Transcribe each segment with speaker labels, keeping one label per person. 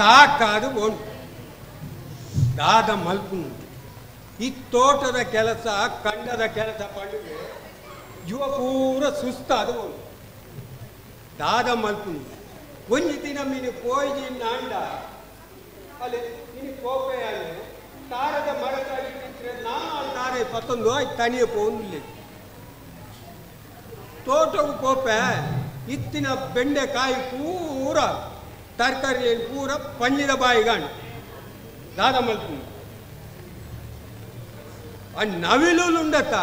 Speaker 1: ಸಾಕಾದು ಓಂಡು ದಾದ ಮಲ್ಪುನು ಈ ತೋಟದ ಕೆಲಸ ಕಂಡದ ಕೆಲಸ ಪಂಡಿಗೆ ಯುವ ಪೂರ ಸುಸ್ತಾದ ಓಂಡು ದಾದ ಮಲ್ಪುನು ಒಂಜಿ ದಿನ ಮೀನು ಪೋಯ್ಜಿ ನಾಂಡ ಅಲ್ಲಿ ನೀನು ಕೋಪೆಯಾನೆ ತಾರದ ಮರತಾಗಿ ನಾನು ತಾರೆ ಪತ್ತೊಂದು ಆಯ್ತು ತನಿಯ ಪೋಂದಿಲ್ಲ ತೋಟವು ಕೋಪೆ ಇತ್ತಿನ ಬೆಂಡೆಕಾಯಿ ಪೂರ ತರಕಾರಿ ಪೂರ ಪಂಜಿದ ಬಾಯಿಗಾಣ್ ದಾದ ಮಲ್ಪುನು ಆ ನವಿಲುಂಡತ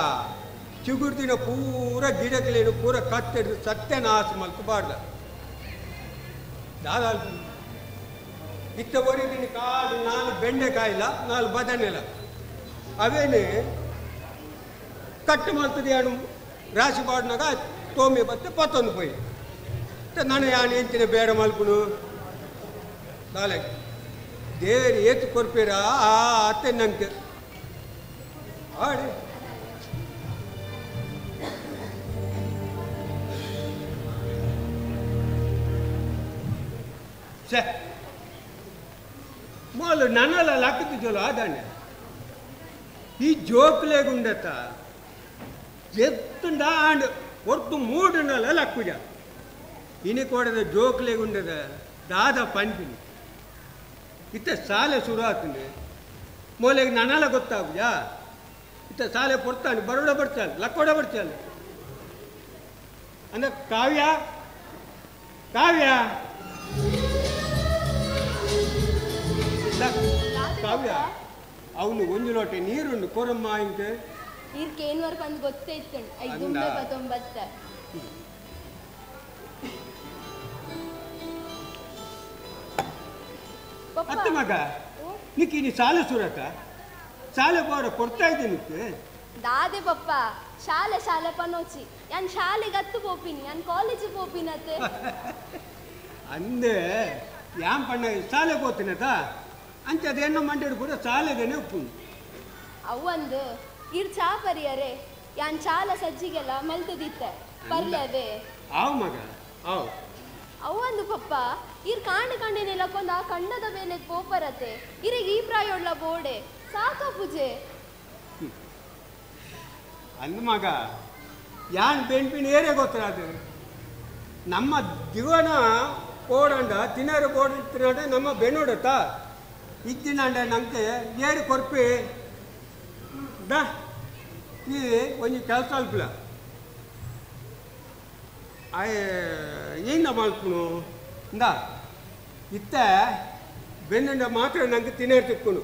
Speaker 1: ಚಿಗುರ್ದಿನ ಪೂರ ಗಿಡಕ್ಲೇನು ಪೂರ ಕತ್ತೆಡ್ದು ಸತ್ಯನಾಶ ಮಲ್ಪಬಾರ್ದ ದಾದ ಇತ್ತ ಒರಿದಿನ ಕಾಡು ನಾಲು ಬೆಂಡೆಕಾಯಿಲ್ಲ ನಾಲು ಬದನೆಲ್ಲ ಅವೇನೆ ಕಟ್ಟು ಮಲ್ತದೆ ಅಣು ರಾಶಿ ಬಾಡ್ನಾಗ ತೋಮೆ ಬತ್ತೆ ಪತ್ತೊಂದು ಪೋಯಿ ನಾನು ಯಾನು ಎಂಚಿನ ಬೇಡ ಮಲ್ಪುನು ದಾಲೆ ದೇವರು ಏತು ಕೊರ್ಪೀರ ಆ ಅತ್ತೆ ನಂಗೆ ಆಡಿ ಸೆ ಮೊದಲು ನನ್ನಲ್ಲ ಲಕ್ಕದಿದ್ದಲ್ಲ ಅದಾನೆ ಈ ಜೋಕ್ಲೆಗುಂಡತ ಎತ್ತುಂಡ ಆಂಡ್ ಒರ್ತು ಮೂಡುನಲ್ಲ ಲಕ್ಕುಜ ಇನಿ ಕೊಡದ ಜೋಕ್ಲೆಗುಂಡದ ದಾದ ಪಂಪಿನಿ ಇತ್ತ ಸಾಲೆ ಶುರು ಆತಂಡೆ ಮೋಲೆಗೆ ನನ್ನಲ್ಲ ಗೊತ್ತಾಗುಜಾ ಇತ್ತ ಸಾಲೆ ಪೊರ್ತಾನೆ ಬರೋಡ ಬರ್ತಾನೆ ಲಕ್ಕೋಡ ಬರ್ತಾನೆ ಅಂದ್ರೆ ಕಾವ್ಯ ಕಾವ್ಯ ಕಾವ್ಯ ಅವನು ಒಂದು ಲೋಟೆ ನೀರುಂಡು ಕೊರಮ್ಮ ಇಂಕೆ
Speaker 2: ಈರ್ಕೇನ್ವರ್ ಬಂದು ಗೊತ್ತೇ ಇತ್ತು ಐದು ಪತ್ತೊಂಬತ್ತ
Speaker 1: ಅತ್ತ ಮಗ ನಿಕ್ಕಿ ನೀ ಸಾಲೆ ಸುರಕ ಶಾಲೆ ಬೋರ ಕೊಡ್ತಾ ಇದ್ದೀನಿ ನಿಕ್ಕೆ
Speaker 2: ದಾದೆ ಪಪ್ಪ ಶಾಲೆ ಶಾಲೆ ಪನೋಚಿ ಯಾನ್ ಶಾಲೆಗೆ ಹತ್ತು ಪೋಪಿನಿ ಯಾನ್ ಕಾಲೇಜ್ ಪೋಪಿನತ್ತೆ
Speaker 1: ಅಂದೆ ಯಾನ್ ಪಣ್ಣ ಶಾಲೆ ಹೋಗ್ತೀನತ ಅಂಚೆ ಅದೇನೋ ಮಂಡ್ಯಡು ಕೂಡ ಶಾಲೆದೇನೆ ಉಪ್ಪು
Speaker 2: ಅವಂದು ಇರ್ ಚಾ ಪರಿಯರೆ ಯಾನ್ ಚಾಲ ಸಜ್ಜಿಗೆಲ್ಲ ಮಲ್ತದಿತ್ತ ಪರ್ಲವೇ
Speaker 1: ಆವ್ ಮಗ ಆವ್
Speaker 2: ಅವಂದು ಪಪ್ಪ ಇರ್ ಕಾಂಡ ಕಾಂಡೇನೆಲ್ಲಕ್ಕೊಂದು ಆ ಕಂಡದ ಮೇಲೆ ಪೋಪರತೆ ಇರಿಗೆ ಈ ಪ್ರಾಯೋಡ್ಲ ಬೋಡೆ ಸಾಕ ಪೂಜೆ
Speaker 1: ಅಂದ ಮಗ ಯಾನ್ ಬೆಣ್ಪಿನ ಏರೇ ಗೊತ್ತರ ಅದು ನಮ್ಮ ದಿವನ ಕೋಡಂಡ ತಿನ್ನರು ಕೋಡ ತಿನ್ನಡ ನಮ್ಮ ಬೆಣ್ಣೋಡತ್ತ ಇದ್ದಿನಾಂಡ ನಂಗೆ ಏರು ಕೊರ್ಪಿ ದಾ ಈ ಒಂಜಿ ಕೆಲಸ ಅಲ್ಪಲ ಏನ ಮಲ್ಪುನು ಇಂದ ಇತ್ತ ಬೆನ್ನಂಡ ಮಾತ್ರ ನಂಗೆ ತಿನ್ನೇರು ತಿಕ್ಕುನು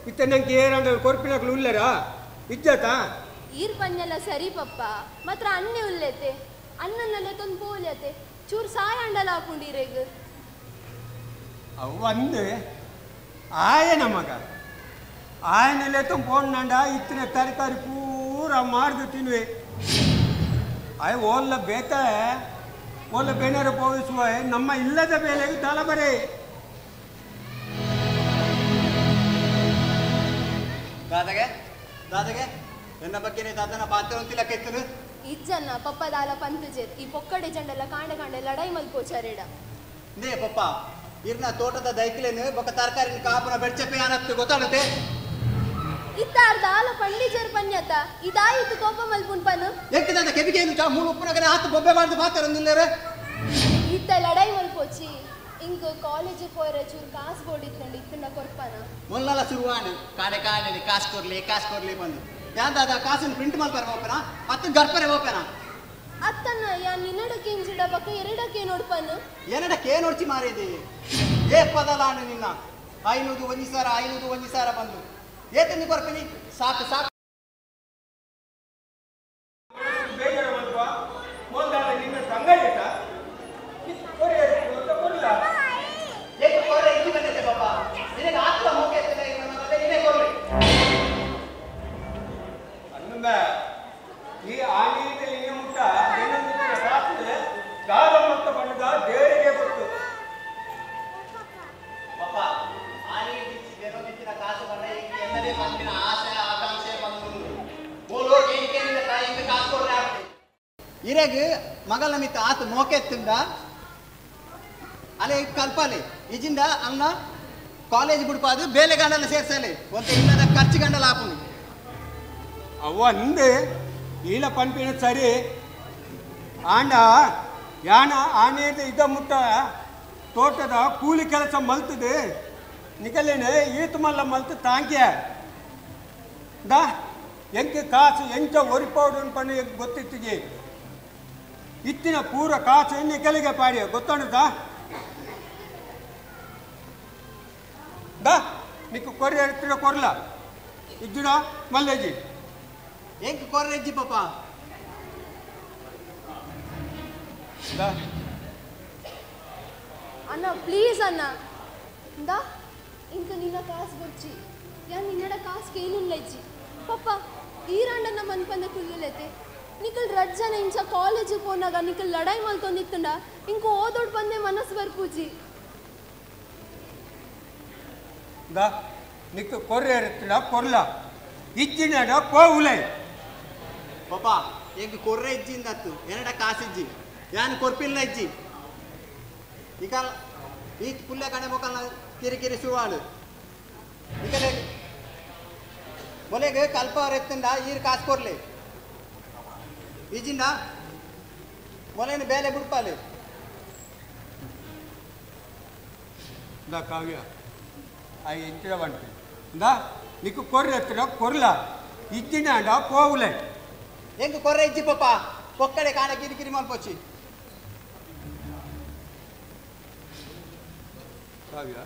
Speaker 1: ಇತ್ತ ನಂಗೆ ಏರಂಡ ಕೊರ್ಪಿನಕ್ಲು ಉಲ್ಲರಾ ಇಜ್ಜತಾ
Speaker 2: ಈರ್ ಪಂಜೆಲ್ಲ ಸರಿ ಪಪ್ಪ ಮಾತ್ರ ಅನ್ನೆ ಉಲ್ಲೇತೆ ಅನ್ನನ್ನೆಲ್ಲ ತಂದು ಪೋಲ್ಯತೆ ಚೂರು ಸಾಯ ಅಂಡಲ ಹಾಕೊಂಡಿರೇಗ
Speaker 1: ಅವು ಅಂದೆ ಆಯನ ಮಗ ಆಯನಲ್ಲೇ ತುಂಬ ಇತ್ತಿನ ತರಕಾರಿ ಪೂರ ಮಾರ್ದು ತಿನ್ನುವೆ ಆಯ್ ಓಲ್ಲ ಬೇತ ಓಲ್ಲ ಬೇನಾರ ಪೋವಿಸುವ ನಮ್ಮ ಇಲ್ಲದ ಬೇಲೆಗೆ ತಲ ಬರೇ
Speaker 3: ದಾದಗೆ ದಾದಗೆ ನನ್ನ ಬಗ್ಗೆ ದಾದನ ಪಾತ್ರ ಅಂತಿಲ್ಲ ಕೆತ್ತನು
Speaker 2: ಇಜ್ಜನ್ನ ಪಪ್ಪ ದಾಲ ಪಂತುಜೆರ್ ಈ ಪೊಕ್ಕಡೆ ಜಂಡೆಲ್ಲ ಕಾಂಡೆ ಕಾಂಡೆ ಲಡಾಯಿ ಮಲ್ಪೋಚಾರೇಡ
Speaker 3: ನೇ ಪಪ್ಪ ಇರ್ನ ತೋಟದ ದೈಕ್ಲೇನು ಬೊಕ್ಕ ತರಕಾರಿನ ಕಾಪುನ ಬೆಡ್ಚಪೆ ಆನತ್ತು ಗೊತ್ತಾಡುತ್ತೆ
Speaker 2: ಇತ್ತಾರ್ ದಾಲ ಪಂಡಿಜರ್ ಪನ್ಯತ ಇದಾಯಿತು ಕೋಪ ಮಲ್ಪುನ್ ಪನು
Speaker 3: ಎಕ್ಕೆ ದಾದ ಕೆಬಿಗೆ ಏನು ಚಾ ಮೂಲು ಉಪ್ಪುನಗನೆ ಆತು ಬೊಬ್ಬೆ ಮಾಡ್ದು ಪಾತ್ರ
Speaker 2: ಇತ್ತ ಲಡಾಯಿ ಮಲ್ಪೋಚಿ ಇಂಕ್ ಕಾಲೇಜ್ ಪೋಯರೆ ಚೂರು ಕಾಸು ಬೋಡಿತ್ತಂಡು ಇತ್ತಂಡ ಕೊರ್ಪನ
Speaker 3: ಮೊಲ್ಲಲ ಶುರುವಾಣು ಕಾಡೆ ಕಾಡೆ ಕಾಸು ಕೊರ್ಲಿ ಕಾಸು ಕೊರ್ಲಿ ಬಂದು ಯಾನ್ ದಾದ ಕಾಸನ್ನು ಪ್ರಿಂಟ್ ಮಲ್ಪರೆ ಓಪನ ಅತ್ತು ಗರ್ಪರೆ ಓಪನ
Speaker 2: ಅತ್ತನ್ನ ಯಾನ್ ನಿನ್ನಡಕ್ಕೆ ಇಂಜಿಡ ಬಕ್ಕ ಎರಡಕ್ಕೆ ನೋಡ್ಪನು
Speaker 3: ಏನಡಕ್ಕೆ ನೋಡ್ಚಿ ಮಾರಿದಿ ಏ ಪದಲಾಣು ನಿನ್ನ 500 1 ಸಾವಿರ 500 1 ಸಾವಿರ ಬಂದು ಏತಂದು ಕೊರ್ಪಿನಿ ಸಾಕು ಸಾಕು
Speaker 1: ಬೇಜಾರು ಮಲ್ಪ ಮೊದಲಾದ ನಿನ್ನ ತಂಗಡಿತ
Speaker 3: ಏಕೆ ಕೊರ್ರೆ ಇದ್ದು ಬಂದೈತೆ ಪಾಪ ನಿನಗೆ ಆತ್ಮ ಮೋಕೆ ನೀನೇ ಕೊರ್ಲಿ
Speaker 1: ಅನ್ನಂದ ಈ ಆನೀದಲ್ಲಿ ಮುಟ್ಟ ಸಾಕಿದ್ರೆ ದಾರ ಮತ್ತು ಬಣ್ಣದ ದೇವರಿಗೆ ಗೊತ್ತು
Speaker 3: ಪಾಪ ಆನಿ ಕಾಸು ಬಂದ ಈಗ ಪಂಪಿನ ಆಸೆ ಆಕಾಂಕ್ಷೆ ಬಂದು ಬೋಲೋ ಕೇನಿಂದ ತಾಯಿಗೆ ಕಾಸು ಕೊಡ್ರೆ ಆಗ್ತದೆ ಇರೆಗ್ ಮಗಲ ಮಿತ್ತ ಆತ ಮೋಕೆತ್ತುಂಡ ಅಲೆ ಕಲ್ಪಾಲೆ ಇಜಿಂದ ಅನ್ನ ಕಾಲೇಜ್ ಬಿಡ್ಪಾದು ಬೇಲೆ ಗಂಡಲ ಸೇರ್ಸಲೆ ಒಂತೆ ಇಲ್ಲದ ಖರ್ಚು ಗಂಡಲ ಆಪುಂಡು
Speaker 1: ಅವ ಅಂದೆ ಈಲ ಪನ್ಪಿನ ಸರಿ ಆಂಡ ಯಾನ ಆನೇದ ಇದ ಮುಟ್ಟ ತೋಟದ ಕೂಲಿ ಕೆಲಸ ಮಲ್ತದೆ ನಿಕಲೇನೆ ಈತ ಮಲ್ಲ ಮಲ್ತು ತಾಂಕ್ಯ ದಾ ಎಂಕ್ ಕಾಸು ಎಂಚ ಒರಿಪೌಡು ಪಣ್ಣು ಎಂಕ್ ಗೊತ್ತಿತ್ತಿಗೆ ಇತ್ತಿನ ಪೂರ ಕಾಸು ನಿಕಲಿಗೆ ಪಾಡಿಯ ಗೊತ್ತುಂಟಾ ದಾ ನಿಕ್ಕು ಕೊರ್ರೆ ಎತ್ತಿಡ ಕೊರ್ಲ ಇಜ್ಜುಡ ಮಲ್ಲೇಜಿ
Speaker 3: ಎಂಕ್ ಕೊರ್ರೆಜ್ಜಿ ಪಾಪ
Speaker 1: ದಾ
Speaker 2: ಅಣ್ಣ ಪ್ಲೀಸ್ ಅಣ್ಣ ದಾ ಇಂಕ ನಿನ್ನ ಕಾಸು ಬೊರ್ಚಿ ಯಾ ನಿನ್ನಡ ಕಾಸು ಕೇನುಲ್ಲಜ್ಜಿ ಪಪ್ಪ ಈರಾಂಡನ ಮನ್ಪಂದ ಕುಲ್ಲುಲೆತೆ ನಿಕಲ್ ರಜ್ಜನ ಇಂಚ ಕಾಲೇಜ್ ಪೋನಾಗ ನಿಕಲ್ ಲಡಾಯಿ ಮಲ್ತೊಂದಿತ್ತಂಡ ಇಂಕ ಓದೋಡ್ ಬಂದೆ ಮನಸ್ಸು ಬರ್ಪೂಜಿ
Speaker 1: ದಾ ನಿಕ್ಕು ಕೊರ್ರೆ ಎತ್ತಿಡ ಕೊರ್ಲ ಇಜ್ಜಿನಡ ಪೋವುಲೈ
Speaker 3: ಪಾಪ ಎಂಕ್ ಕೊರ್ರೆ ಇಜ್ಜಿಂದತ್ತು ಎನ್ನಡ ಕಾಸಿಜ್ಜಿ ಯಾನ್ ಕೊರ್ಪಿಲ್ಲ ಇಜ್ಜಿ ಇಕ ಈ ಪುಲ್ಲೆ ಕಡೆ ಮೊಕಲ್ನ ಕಿರಿಕಿರಿ ಶುರುವಾಡು ಇಕಲೆ ಮೊಲೆಗೆ ಕಲ್ಪ ಎತ್ತಂಡ ಈರ್ ಕಾಸು ಕೊರ್ಲೆ ಇಜಿಂದ ಮೊಲೆನ ಬೇಲೆ ಬಿಡ್ಪಾಲೆ
Speaker 1: ದಾ ಕಾವ್ಯ ಆ ಎಂಚಿಡ వంటి దా నీకు కొర్రె ఎత్తుడ కొర్ల ఇచ్చినాడ పోవులే
Speaker 3: ಎಂಕ್ ಕೊರ್ರೆ ಇಜ್ಜಿ ಪಾಪ ಒಕ್ಕಡೆ ಕಾಣ ಕಿರಿಕಿರಿ ಮಲ್ಪೊಚ್ಚಿ
Speaker 1: ಕಾವ್ಯ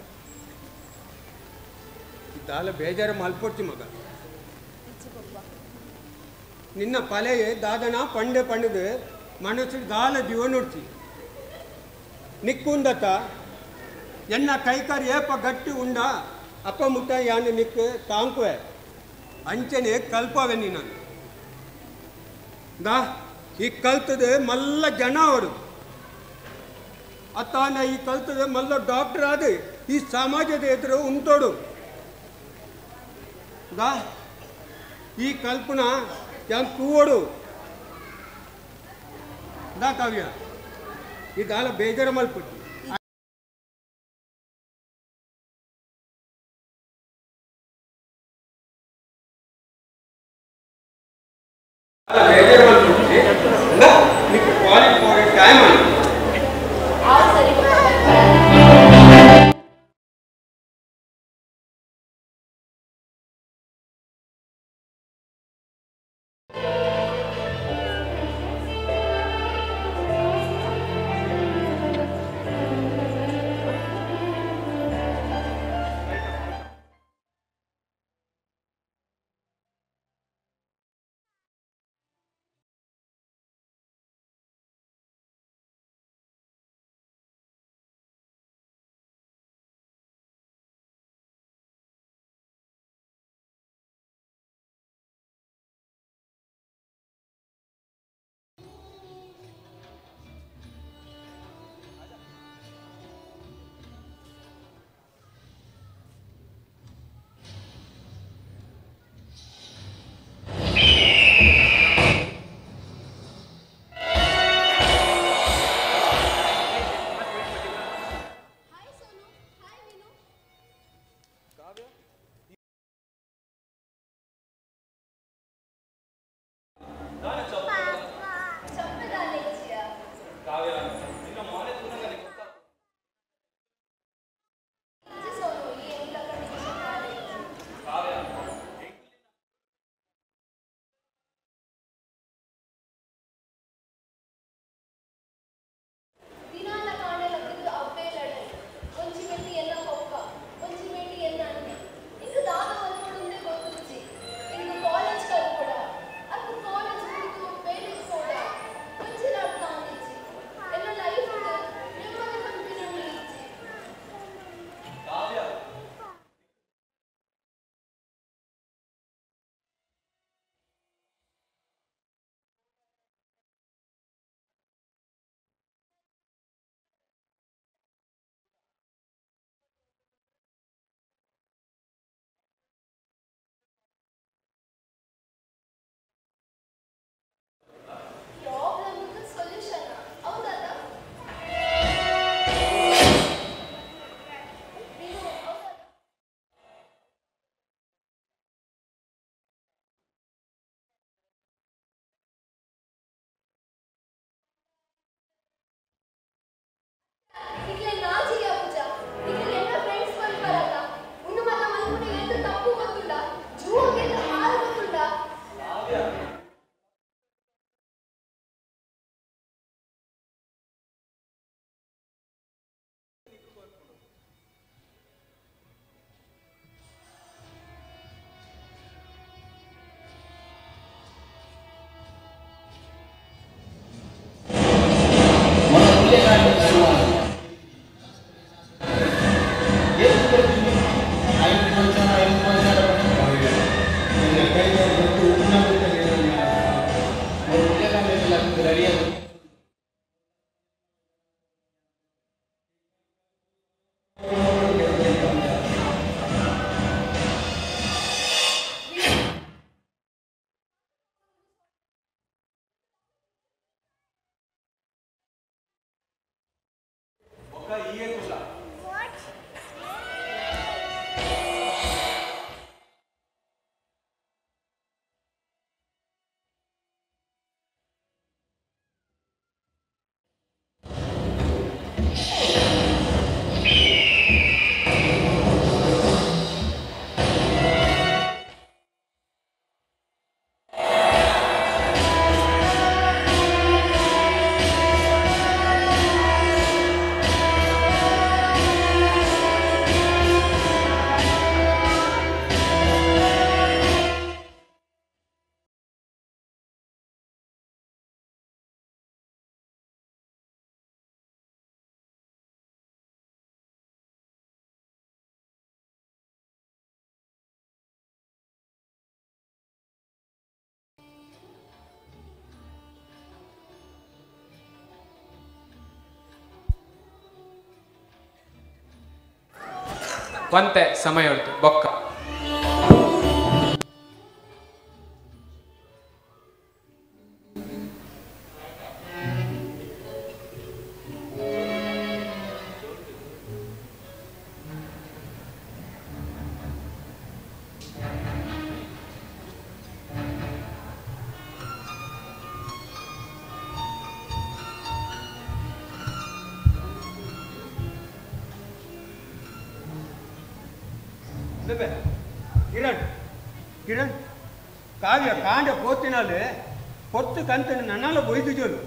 Speaker 1: ಇದ್ದಾಲ ಬೇಜಾರು ಮಲ್ಪೊಚ್ಚಿ ಮಗ
Speaker 2: ಇಜ್ಜಿ ಪಪ್ಪ
Speaker 1: ನಿನ್ನ ಪಲೆಯೇ ದಾದನ ಪಂಡೆ ಪಂಡದು ಮನಸ್ಸು ದಾಲ ಜೀವನುಡ್ಚಿ ನಿಕ್ಕುಂದತ ಎನ್ನ ಕೈಕಾರ್ ಏಪ ಗಟ್ಟಿ ಉಂಡ ಅಪ್ಪ ಮುಟ್ಟ ಯಾನು ನಿಕ್ಕು ತಾಂಕುವೆ ಅಂಚನೆ ಕಲ್ಪವೆ ನೀನು ದಾ ಈ ಕಲ್ತದೆ ಮಲ್ಲ ಜನ ಅವರು ಅತ್ತಾನ ಈ ಕಲ್ತದೆ ಮಲ್ಲ ಡಾಕ್ಟರ್ ಆದ ಈ ಸಮಾಜದ ಎದುರು ಉಂಟೋಡು ದಾ ಈ ಕಲ್ಪನಾ ಯಾನ್ ತೂವೋಡು ದಾ ಕಾವ್ಯ ಈ ದಾಲ ಬೇಜಾರು ಮಲ್ಪುಟ್ಟಿ ಬೇಜಾರು ಮಲ್ಪುಟ್ಟಿ నీకు కాలేజ్ పోయే టైం అని
Speaker 2: ಆ ಸರಿ ಪಪ್ಪ
Speaker 4: ಒಂತೆ ಸಮಯ ಬೊಕ್ಕ
Speaker 1: ಕಿರಣ್ ಕಿರಣ್ ಕಾವ್ಯ ಕಾಂಡ ಪೋತಿನಾಲೆ పొత్తు కంతని నన్నాల బొయ్దు జోలు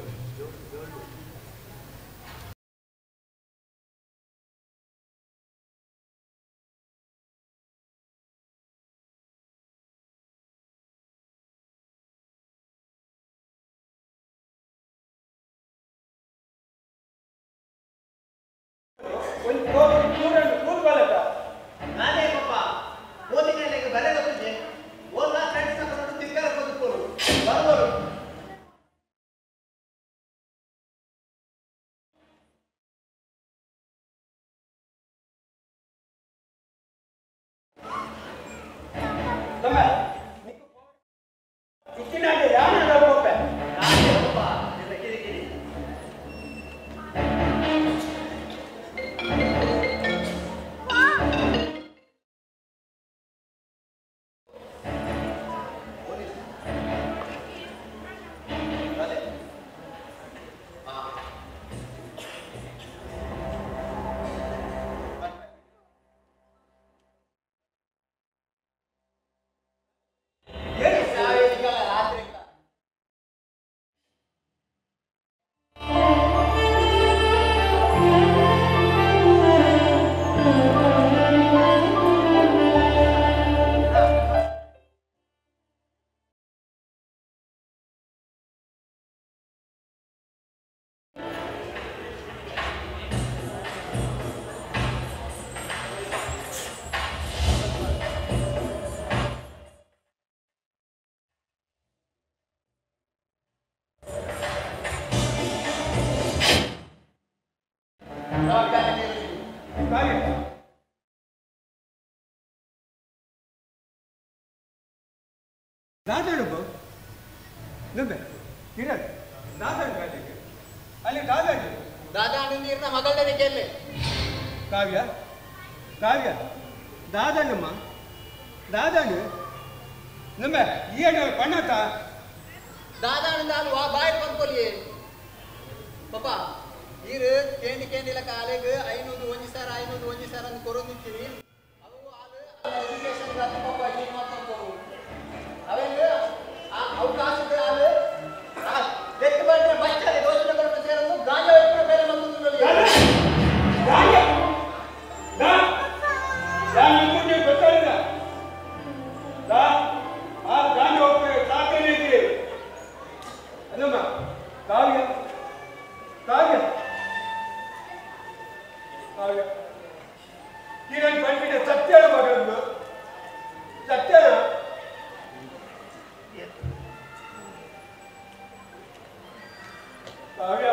Speaker 1: ದಾದಾಡು ನಂಬೆ ಕಿರಣ್ ದಾದಾಡು ಅಲ್ಲಿ ದಾದಾಡು
Speaker 3: ದಾದಾಡು ನೀರಿನ ಮಗಳೇ ಕೇಳಿ
Speaker 1: ಕಾವ್ಯ ಕಾವ್ಯ ದಾದಾನಮ್ಮ ದಾದಾಡು ನಂಬೆ ಏನು ಪಣ್ಣತ
Speaker 3: ದಾದಾಡು ನಾನು ವಾ ಬಾಯಿ ಬಂದ್ಕೊಲಿ ಪಾಪ ಈರು ಕೇಂಡಿ ಕೇಂಡಿಲ ಕಾಲೇಗ್ 500 ಒಂಜಿ ಸಾರ 500 ಒಂಜಿ ಸಾರ ಅಂತ ಕೊರೊಂದಿತ್ತೀನಿ ಅವು ಆಲು ಎಜುಕೇಶನ್ ಪಾಪ ಏನು ಮಾಡ್ಕೊಂಡ್ರು ಅವೆಲ್ಲ ಅವಕಾಶ ಆಲು ಲೆಕ್ಕ ಬಂದ್ರೆ ಬಚ್ಚಾರೆ ದೋಷಗಳ ಸೇರಲು ಗಾಂಜಾ ಬೇರೆ ಮತ್ತೊಂದು
Speaker 1: ಕಾವ್ಯ ಕಾವ್ಯ ಕಾವ್ಯ ಕಿರಣ್ ಪಂಡಿತ ಸತ್ಯನ ಮಗಂದು ಸತ್ಯನ ಕಾವ್ಯ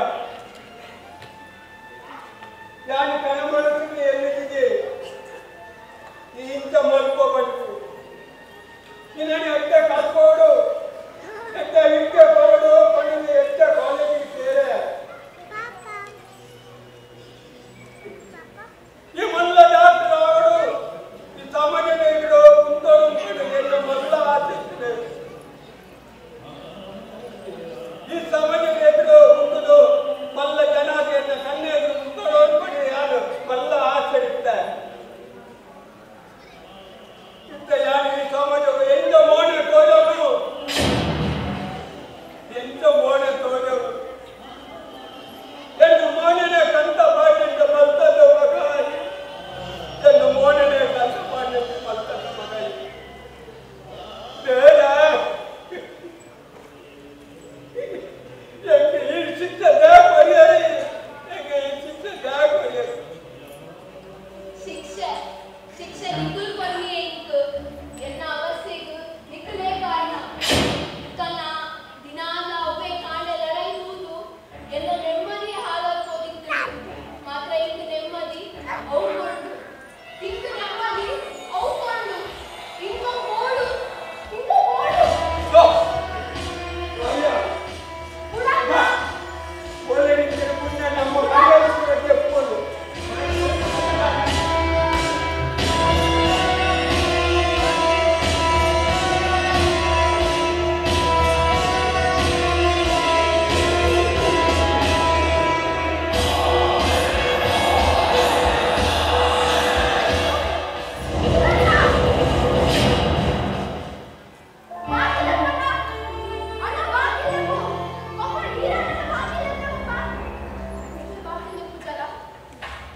Speaker 1: ನಾನು ಕನಮನಸ್ಸಿಗೆ ಎಲ್ಲಿದ್ದೆ ಇಂಥ ಮಲ್ಕೋಬಂತು ನಿನ್ನ ಎಟ್ಟ ಕಲ್ಕೋಡು ಎಟ್ಟ ಇಟ್ಟೆ ಬರಡು ಪಂಡಿತ ಎಟ್ಟ ಕಾಲೇಜಿಗೆ ಸೇರೆ ಈ ಮಲ್ಲ ಡಾಕ್ಟರ್ ಆವಡು ಈ ಸಾಮಾನ್ಯ ಇಡು ಕುಂತೋಡು ಎಟ್ಟ ಮಲ್ಲ ಆಚರಿಸಿದೆ ಈ ಸಾಮಾನ್ಯ ಎದುರು ಉಂಟು ಮಲ್ಲ ಜನಾದಿಯನ್ನ ಕಣ್ಣು ಎದುರು ಕುಂತೋಡು ಅನ್ಕೊಂಡು ಯಾರು ಮಲ್ಲ ಆಚರಿಸ್ತಾರೆ ಇಂಥ ಯಾರು ಈ ಸಮಾಜವು ಎಂದ ಮೋಡ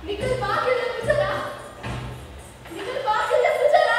Speaker 2: ನಿಕಲ್ ಬಾಕಿಲ್ ಪೂಜಾರ, ನಿಕಲ್ ಬಾಕಿಲ್ ಪೂಜಾರ.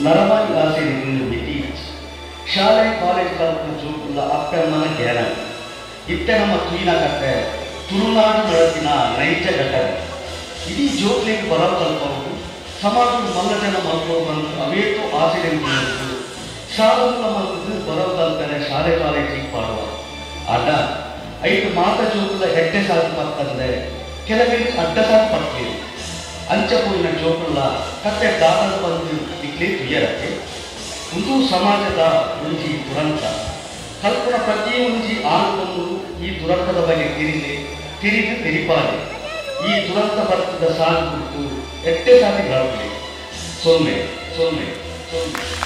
Speaker 4: ನರಮಾನಿ ಆಸೆ ಮಿತಿ ಶಾಲೆ ಕಾಲೇಜ್ ಕಲ್ಪನ ಜೋಕುಲ್ಲ ಅಪ್ಪಮ್ಮನ ಜ್ಞಾನ ಇತ್ತೆ ನಮ್ಮ ತುಯಿನ ಕಟ್ಟೆ ತುಳುನಾಡು ನಡತಿನ ನೈಜ ಘಟನೆ ಇಡೀ ಜೋಕ್ಲಿಗೆ ಬರವು ಕಲ್ಪವು ಸಮಾಜದ ಮಲ್ಲ ಜನ ಮಲ್ಪವು ಬಂದು ಅವೇತೋ ಆಸೆ ಶಾಲೆಗಳ ಮಲ್ಪದ್ದು ಬರವು ಕಲ್ಪನೆ ಶಾಲೆ ಕಾಲೇಜಿಗೆ ಪಾಡುವ ಅಡ್ಡ ಐದು ಮಾತ ಜೋಕುಲ ಎಡ್ಡೆ ಸಾಕು ಪತ್ತಂದೆ ಕೆಲವೇ ಅಡ್ಡ ಸಾಕು ಪಡ್ತೀವಿ ಅಂಚಪೋಯಿನ ಜೋಕುಲ್ಲ ಕತ್ತೆ ದಾದಲು ಬಂದು ಇಕ್ಲೇ ತುಯ್ಯರಕ್ಕೆ ಒಂದು ಸಮಾಜದ ಒಂಜಿ ದುರಂತ ಕಲ್ಪನ ಪ್ರತಿ ಒಂಜಿ ಆನು ಈ ದುರಂತದ ಬಗ್ಗೆ ತಿರಿಲಿ ತಿರಿದು ತಿರಿಪಾಲೆ ಈ ದುರಂತ ಬರ್ತದ ಸಾಲು ಕುರಿತು ಎಟ್ಟೆ ಸಾರಿ ಬರಲಿ 0 0 0.